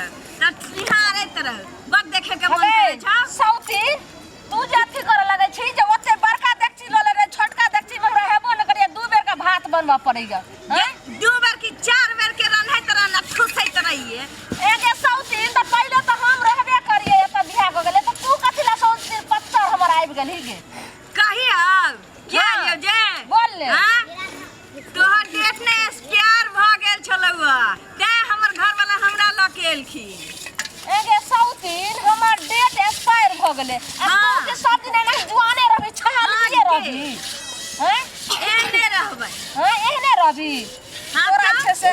तक त निहारैत रह बक देखे के मन हगे, करै छौ। सौती तू जे अथी करे लगै छी जे ओते बड़का डेगची लऽ ले रहे, छोटका डेगची में हमरा हेबो न करिए, 2 बेर का भात बनबऽ पड़ैया। ये 2 बेर की 4 बेर के रन्हैत रहना, ठुसैत रहिए। एगे सौतीन, तऽ पहिले तऽ हम रहबे करिए, एतऽ बियाह भऽ गेलै तऽ तू कथी ला सौतीन पत्थर हमर आबि गेलही गे? कही अब के? हाँ। लियौ जे बोल ले। हाँ? तोहर डेट ने एक्सपायर भऽ गेल छलौ, तें हमर घर वाला हमरा लऽ के एलखिन। एगे सौतीन, हमर डेट एक्सपायर भऽ गेलै आ तू के सब दिन एना जुआने रहबी, छहालिए हाँ, रहबी, हैं? एहने रहबै। हैं, एहने रहबी? हाँ। तोरा तऽ छै से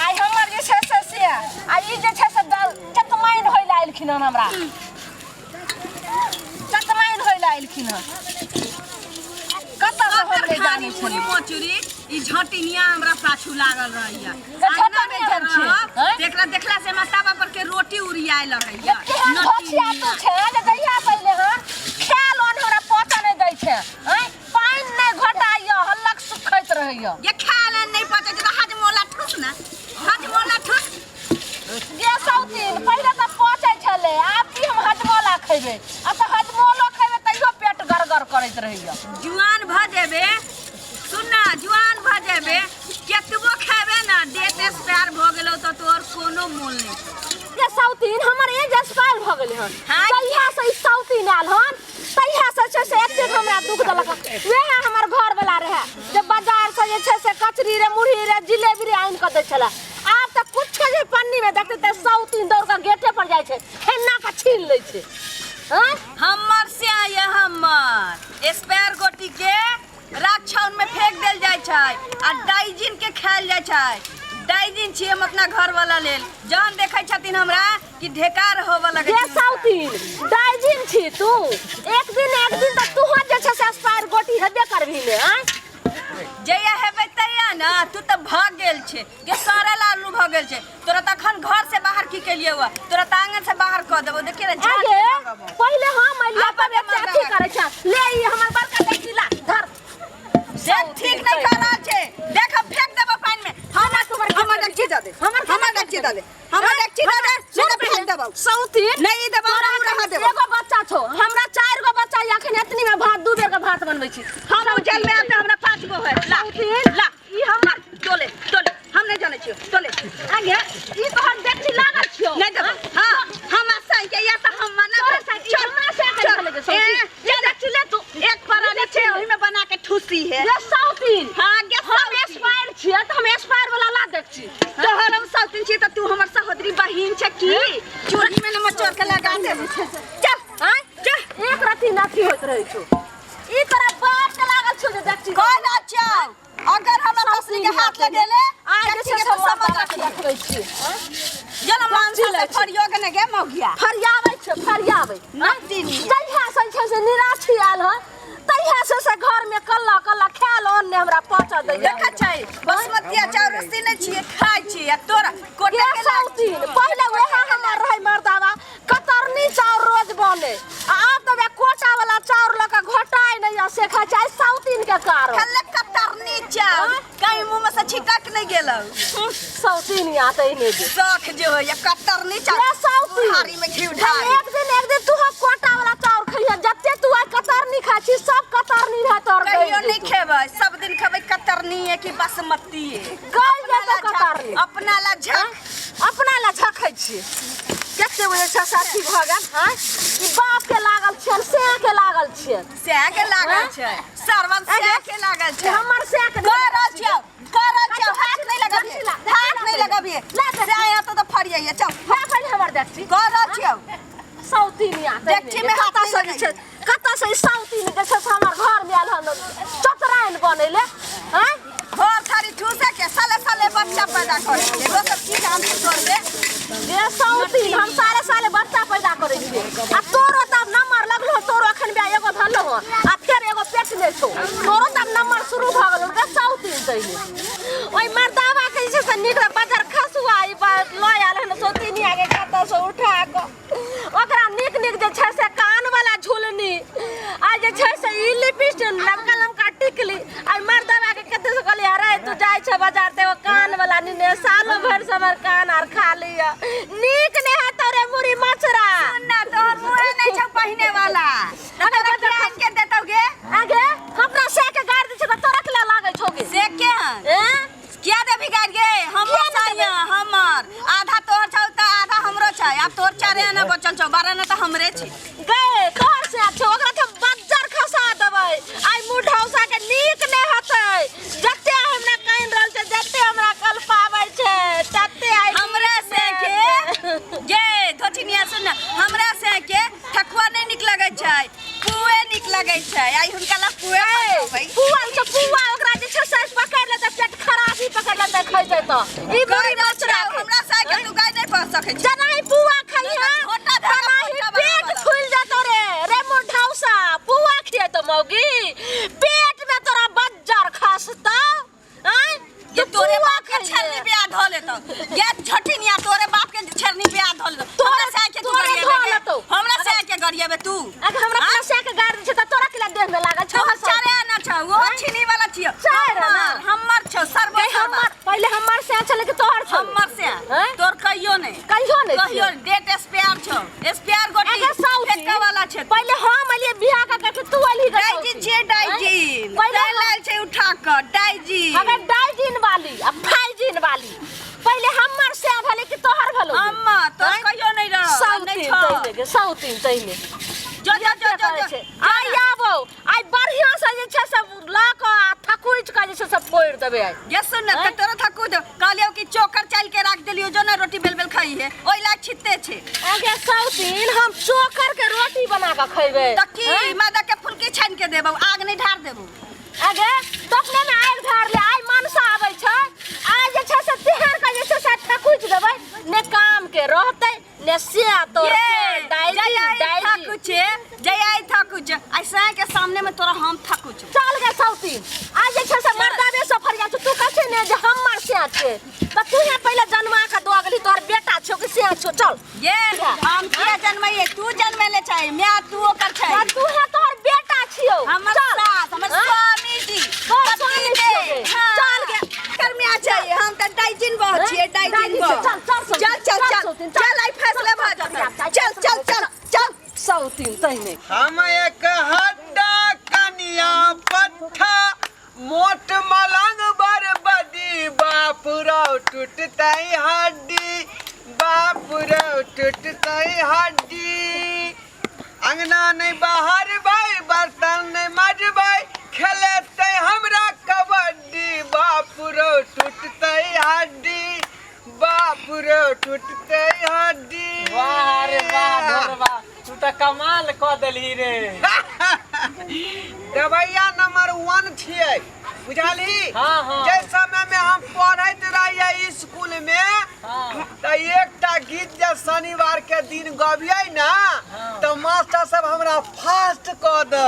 आइ हमर जे छै से से आ ई जे छै से चकमाइन होइ लए एलखिन हन, हमरा चकमाइन होइ लए एलखिन हन। कतऽ से हम ओकर नहि खाली जानै मुड़ी छलियै। मोचुरी ई झटिनिया हमरा पाछू लागल रहैया। तऽ अंगना मे झटनिया जे हम छियै, रहब हैं? तऽ एकरा देखला से हमरा तावा पर के रोटी उड़ियाए लगैया। केहन घोचिया तू छै जे जहिया पहिले हन खायल ओन हमरा पचा नहि दै छै, हैं? पानि नहि घोटाइया, हल्लक सुखैत रहैया। ये खायल नहि पचै छै तऽ हजमोला ठुस ने, हजमोला ठुस। गे सौतीन, पहिले तऽ पचै छलै, आब की हम हजमोला खैबै? आ तऽ हजमोलो खैबै तैयो पेट गड़गड़ करैत रहैया। जुआन भऽ जेबे, सुन ना, जुआन भऽ जेबे, केतबो खेबे ना, डेट एक्सपायर भऽ गेलौ तऽ तोहर कोनो मोल नहि छौ। गे सौतीन, हमर एज एक्सपायर भऽ गेलै हन। जहिया से ई सौतीन आयल हन तहिया से छै से एतेक हमरा दुख देलक हन। वएह हमर घर वाला रहे जे बाजार से जे छै से कचरी रे, मुरही रे, जिलेबी रे आनि कऽ दै छलै। आब तऽ कुछो जे पन्नी मे देखतै तऽ सौतीन दौड़ कऽ गेटे पर जाइ छै, हेन्ना कऽ छीन लै छै, हँ? हमर से ये हमर स्पेयर गोटी के राक्षाउन में फेंक देल जाइ छै आ डाइजिन के खायल जाइ छै। डाइजिन छी हम अपना घर वाला लेल। जहन देखै छथिन हमरा कि ढेकार होबऽ लगै गे छै हुनका। सौतीन, डाइजिन छी तू, एक दिन एक दिन तऽ तूहो जे छै से एक्सपायर गोटी हेबे करबही ने, आँय? जहिया हेबै तहिया ने। तू तऽ भऽ गेल छै के सड़ल आलू भऽ गेल छै। तोरा तऽ अखन घर से बाहर की केलिए हुआ, तोरा तऽ आंगन से बाहर कऽ देबो, देखिए ने झाड़ आगे के भगबो। पहिले हम एलियै आब तब एते मर्दावा अथी करै छै। ले ई हमर बड़का डेगची ला धर। देख, ठीक नहीं कर रहल छै, देख, हम फेंक देबो पानि में। हमर हमर डेगची दऽ दे। हमर हमर डेगची दऽ दे, हमर डेगची दऽ दे, नहीं तऽ फेंक देबो। सौतीन। नहीं देबो, तोरा हम रह देबो। एगो बच्चा छौ, हमरा चारि गो बच्चा यऽ, अखन एतनी में भात, 2 बेर के भात बनबै छी। हम उजल में आब तऽ हमरा पाँच गो है। ला। सौतीन। ला। ई हमर तोले तोले, हम नहीं जानै छियो, तोले। आगे ई तोहर डेगची लागल छियौ। नहीं देबो। हाँ, हम आसान के या तऽ हम मना तोहर साइकिल चल। हमरा से चल। करै छलै सौतीन। ए, ई डेगची ले तू। एक परानी छै, ओही में बना के ठूसी है। ये सौतीन। हाँ गे। हम सौतीन। एक्सपायर छियै तऽ हम एक्सपायर वाला ला डेगची। तोहर हम सौतीन छी तऽ तू हमर सहोदरी बहिन छै की चूल्ही में नमक चोर के लगा दे? चल। आँय? चल। एक रत्ती नथी होइत रहै छौ। ई तोरा बाप के लागल छौ जे डेगची। कह चल, अगर हमरा ससुर के हाथ लगेले आइ जे छै के से तो समझ मर्दावा के रखी। देखबै छी, आँय? जेना मानसा से लै छी। फरियोग ने गे मौगिया। फरियाबै छै, फरियाबै। नती नहीं। जहिया से छै से निराठी आयल हन तहिया से घर में कल्ला कल्ला खायल अन्न नहि हमरा पचऽ दैया। देखै छै, बासमतिया चाउर सीने छियै, खाइ छियै आ तोरा कोटे गे के लाग। सौतीन, पहिले वएह हमर रहै मर्दावा, कतरनी चाउर रोज बने, आ आब तऽ वएह कोटा वाला चाउर लऽ कऽ घोटाइ नहि यऽ से खाइ छै, आइ सौतीन के कारण। खल्ले कतरनी चाउर कहीं मुंह में से छिटक नहीं गेलौ। सौतीन यहाँ तऽ नहि दे। शौख जे होइया कतरनी चाउर। गे सौतीन, बुढ़ारी में घी हम ढारी। एक दिन एक दिन तू कोटा वाला चाउर खइहे, जते तू आइ कतरनी खाइ छी सब कतरनी रहै तोहर। कहियो गलि नहीं जेतौ। खेबै, सब दिन खेबै कतरनी है कि बासमती है। गलि जेतौ कतरनी। अपना ला झक। अपना ला झखै छी। कते बजे छै साथी भऽ गेल, हाँ? ई बाप के लागल छियन, सैं के लागल छियन। सएह के लागल हाँ? छै सरवन, सएह के लागल छै। हमर सैं के। कर रहल छियौ, कर रहल छियौ, हाथ नहीं लगबिहे, हाथ नहीं लगबिहे। सएह यहाँ तो फरियाइए, चल। ला पहिले हमर देखची। कर रहल छियौ। सौतीन यहाँ डेगची में हाथ कतऽ नहीं से जे छै, कतऽ से ई सौतीन जे छै से हमर घर में आयल हन चतराइन बनैले, हाँ? घर थारी ठूसे के साले साले बच्चा पैदा करे छै, दोसर की काम छै तोर रे? गे सौतीन, हम साले साले बच्चा पैदा करै छियै आ तोरो तऽ आब नंबर लगलो, तोरो अखन बियाह एगो भेलौ हँ आ फेर एगो पेट मे छौ, तोरो तऽ आब नंबर शुरू भऽ गेलौ। गे सौतीन, तैने ओहि मर्दावा के जे छै से नीक बजर खसुआ ई लऽ आयल हन सौतीनिया के कतऽ से उठा कऽ। ओकरा नीक नीक जे छै से कान वाला झुलनी आ जे छै से ई लिपस्टिक, लमका लमका टिकली। आ मर्दवा के कते से कहलियै, अरे तू जाइ छै बाजार तऽ एगो कान वाला नीने, सालो भरि से हमर कान आर खा लिअ नीक नहि हेतौ रे मुड़ी मचरा। सुन ना, तोहर मुँहे नहि छौ पहिने वाला। अरे तोरा बजर किया के देतौ गे? आगे हमरा से के गाड़ दै छै त तोरा केला लागै छौ गे? से के हन? एं? किया देबी गाड़ गे? हमर किया नहि चाहिए, हमर आधा तोहर छौ त आधा हमरो छै। आब तोहर 4 आना बचल छौ, 12 आना त हमरे छै। गे तोहर से छौ, ओकरा त बज्जर खसा देबै। आइ मुँह ढौसा के नीक नहि हेतै। जते हमरा कानि रहल छै, जते हमरा कलपाबै छै, तते आइ हमरा से के गे धोचिनिया सुन ना, हमरा से के ठकुआ नहि नीक लगै छै, पुए नीक लगै छै। आइ हुनका ला पुए बनबै। पुआ छै पुआ, ओकरा जे छै से पकड़ लेतै, पेट खराबी पकड़ लेतै खैतै त। ई गाय बुढ़ी नहि मचरा छै, हमरा से के तू गाय नहि पा सकै छी। जेनाही पुआ खइहे छोटा धागा तेनाही मोटा पेट बनावला। फूल जेतौ रे। रे मुंढौसा, पुआ खिएतौ मौगी, पेट में तोरा बज्जर खसतौ। आँय? ये तू तोरे पुआ बाप के खइहे। छेरनी पे धो लेतौ। ये छठिनिया तोरे बाप के छेरनी पे धो लेतौ। तोरे हमरा से के तू तोरे गरिएबे धो गे? लेतौ। हमरा से के गरिएबे तू? अगर हमरा आँय? अपना से के गाड़ दै छै त तोरा केला देह में लागल छौ? तोहर 4 आना छौ, वो छीनी वाला छियौ। चारि आना? हमर छौ, सर्व गई हमर पहिले हमर से छलै कि तोहर छलै? हमर से। आँय? तोर कहियो नहि। कहियो नहि कहियो छियौ। डेट स्पेयर छौ, स्पेयर गोटी अगर साउथी फेंके वाला छै। पहिले हम एलियै बियाह कऽ के, तू एलही गे डाइजिन साउथी। छियै, डाइजिन। पहिले तेल आयल छै उठा कऽ डाइजिन। अगर डाइजिन वाली आ फाइजिन वाली, पहिले हमर से भेलै कि तोहर भेलौ? अम्मा तोर आँय? कहियो नहि रहल नहि साउथी छौ। तहिने गे, साउथी तहिने। जो जो जो जो करै जो छै। आइ आबौ, आइ बढ़िआँ से जे छै से लऽ कऽ आ थकुचि कऽ जे छै से फोड़ि देबै आइ। ये सुन ना, आँय? तऽ तोरा थकू दे कहलियौ कि चोकर चालि के राख देलियौ, जो ना रोटी बेल बेल खाई है, ओहि लाग छिते छै। आगे साउथीन, हम चोकर के रोटी बना कऽ खैबै। तऽ की आँय? मैदा के फुलकी छानि के देबौ, आग नहि ढार देबौ? आगे तखने ने आगि ढार ले। आइ मनसा आबै छै, आइ जे छै से तेहन के जे छै से थकुचि देबै, ने काम के रहतै ने से तोर ये, डाइजिन। जय आई डाइजिन थकू छे, जय आई थकू छे, आई साय के सामने में तोरा हम थकू छे। चल गे सौती, आज जे छै से मर्दाबे सफर जाइ छै। तू कहै छै ने जे हमर से छै, तऽ तू हे पहिले जन्मा के दऽ गेली, तोहर बेटा छौ कि से छौ? चल। ये हम किया जनमैये? तू जनमेले छै, म्या तू ओकर छै। आ तू हे तोहर बेटा छियौ। हमर चल। सास, हमर हाँ? स्वामी जी, तोहर पति स्वामी दे। छियौ गे। हाँ। चल गे। कर म्या छै, हम तऽ डाइजिन बह हाँ? छियै, डाइजिन डाइजिन बह। छै। चल, चल सौतीन, चल चल चल चल सौतीन, चल। चल, आई फैसले भऽ चल, जेतै। चल, चल चल चल चल। सौतीन तहिने। हम एक हड्डा कनिया पट्ठा मोट मलंग बरबदी, बाप रौ टूटतै हड्डी, बाप रौ टूटतै हड्डी। अंगना नहि बहारबै, बर्तन नहि मजबै, खेलेतै हमरा कबड्डी, बाप रौ टूटतै हड्डी, बाप रौ टूटतै हड्डी। वाह रे वाह ढोरबा, तू तऽ कमाल कऽ देलही रे। दवैया नंबर 1 छियै, बुझलही? हाँ, हाँ। जाहि समय में हम पढ़ैत रहियै स्कूल में, तऽ एकटा गीत जे शनिवार के दिन गबियै ना, तऽ मास्टर सब हमरा फास्ट कऽ दे।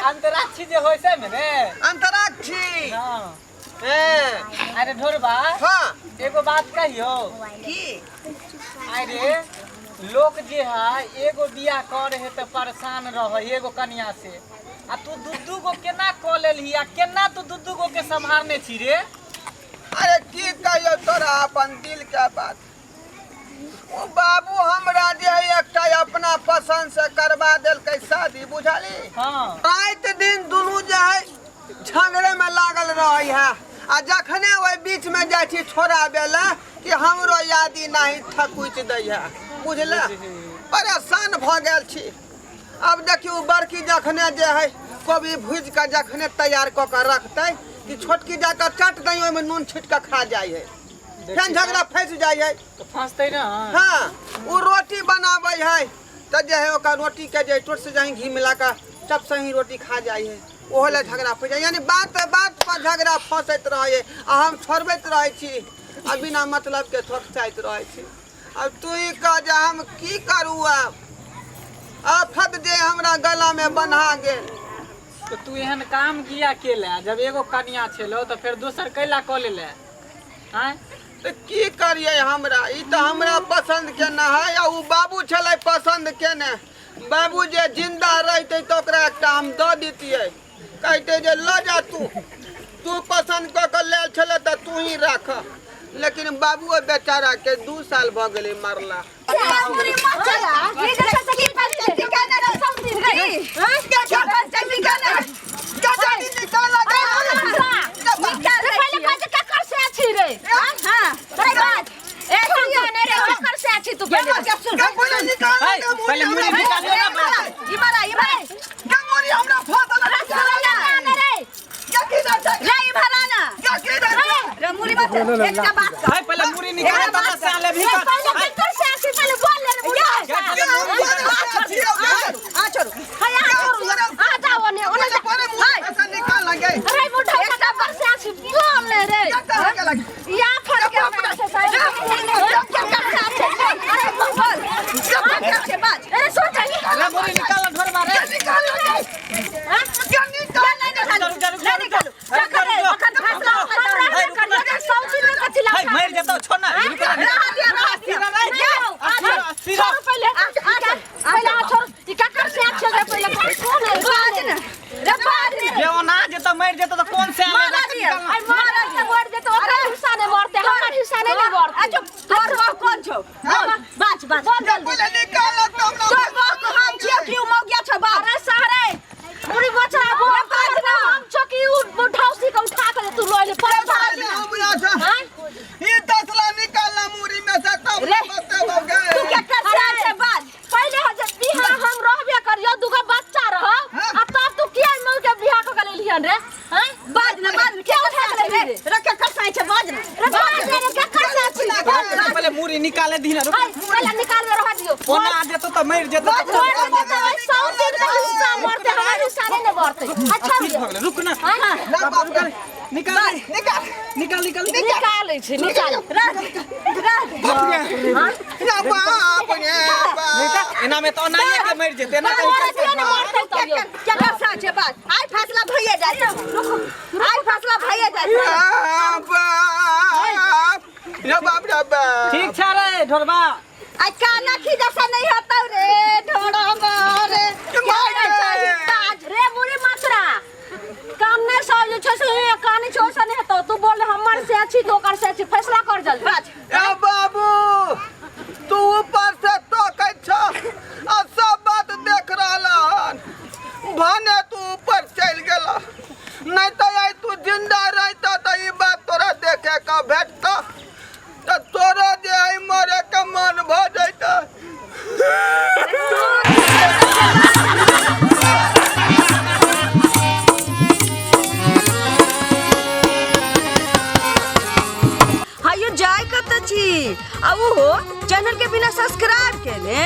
अंतराक्षी जे होइ छै ने रे? अंतराक्षी। हाँ। हैं। अरे ढोरबा, हाँ। एगो बात कहियो? की? अरे लोक जे है एगो बियाह करे है तऽ परेशान रहे एगो कनिया से, आ तू दू दू गो केना कऽ लेलही, आ केना तू दू दू गो के सम्हारने छी रे? अरे की कहियो तोरा अपन दिल के बात। ओ बाबू हमरा जे है एकटा अपना पसंद से करवा देलकै शादी, बुझली? हाँ। राति दिन दुनू जे है झगड़े में लागल रहे है, आ जखने ओहि बीच में जाइ छी छोड़ाबे ला कि हमरो यादी नहीं थकुच दै है, बुझले? परेशान भऽ गेल छी। अब देखियौ बड़की जखने जे है कोबी भुजि कऽ जखने तैयार कऽ कऽ रखतै कि छोटकी जाकऽ चट दै ओहिमे नून छिट कऽ खा जाइ है, फेन झगड़ा फँसि जाइ है। तऽ फँसतै ना? हाँ, ओ रोटी बनाबै है तऽ जे है ओकर रोटी के जे टोट से जहीं घी मिला कऽ चप से ही रोटी खा जाइ है, ओहो लए झगड़ा फँसि जाइ, यानी बात बात पर झगड़ा फँसैत रहै है, आ हम छोड़बैत रहै छी आ बिना मतलब के थोकचाइत रहै छी। अब तू ही कह जे हम की करू, आब आफत जे हमरा गला में बन्हा गेल। तऽ तू एहन काम किया केले? जब एगो कनिया छेलो तऽ फेर दोसर कैला कऽ लेले? आँय? तऽ की करियै, हमरा ई तऽ हमरा पसंद के न है, आ ओ बाबू छलै पसंद केने। बाबू जे जिंदा रहितै तऽ ओकरा एकटा हम दऽ दितियै, कहते जे लऽ जा, तू तू पसंद कऽ के लेल छले तऽ तू ही राख। लेकिन बाबू बेचारा के 2 साल भऽ गेलै मरला। पहिले मुड़ी निकाल ना बाप। है पहिले मुड़ी निकाल तब से आले भी अरे मुड़ी निकाल ढोरबा रे। है मर जेतौ छोड़ ना, रुक ना। जे ओना जेतौ मर जेतौ त कोन से आले पहिले हो जे बिहा हम रहबे करियो, दुगो बच्चा रह आ तब तू किया मौ के बिहा क के लेलिहन रे? हैं बाज ना बाज, के उठा के लेली रे? रखे कसाई छे बाज ना। रे बाज रे, के कर से छी? पहिले मुड़ी निकाले दी ना, रुक। हाय पहिले निकाल के रह दियो। ओना जेतौ त मर जेतौ। मर जेतौ, ओइ 100 दिन के हिस्सा मरते, हमर हिस्सा नहीं ने मरते। अच्छा ठीक भऽ गेलै, रुक ना। निकाल निकाल निकाल निकाल। निकालै छै, निकाल। एना में त ओनाहिए के मर जेतै ना। मरे दियो ने, मरते तब यो। के कसाई छे बाज, आई फैसला भइए जाय, आई फैसला भइए जाय। ठीक छै रे ढोरबा। आई काना खी जैसा नहीं होता रे ढोड़ा रे। ताज रे मुड़ी मात्रा काम नहीं सब जे छै से कानी छो से नहीं हेतौ। तू बोल हमर से अच्छी तो ओकर से अच्छी, फैसला कर जल्दी। बाज। बाबू तू ऊपर से तोकै छ आ सब बात देख रहल हन, भने तू ऊपर चलि गेल, नहीं तो आई तू जिंदा रहता तो ई बात तोरा देखे के भेटता तो तोरा जे आई मरे के मन भ जैता। हायो जाय कत छी आ उहो चैनल के बिना सब्सक्राइब केने?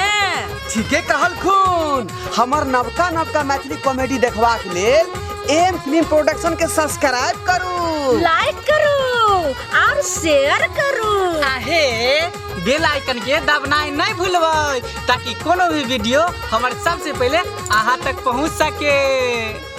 ठीके कहल खून, हमर नवका नवका मैथिली कॉमेडी देखबाक लेल एम फिल्म प्रोडक्शन के सब्सक्राइब करू, लाइक करू और शेयर करू। आहे बेल आइकन के दबनाइ नहीं भूलबै ताकि कोनो भी वीडियो हमर सबसे पहले अहाँ तक पहुँच सके।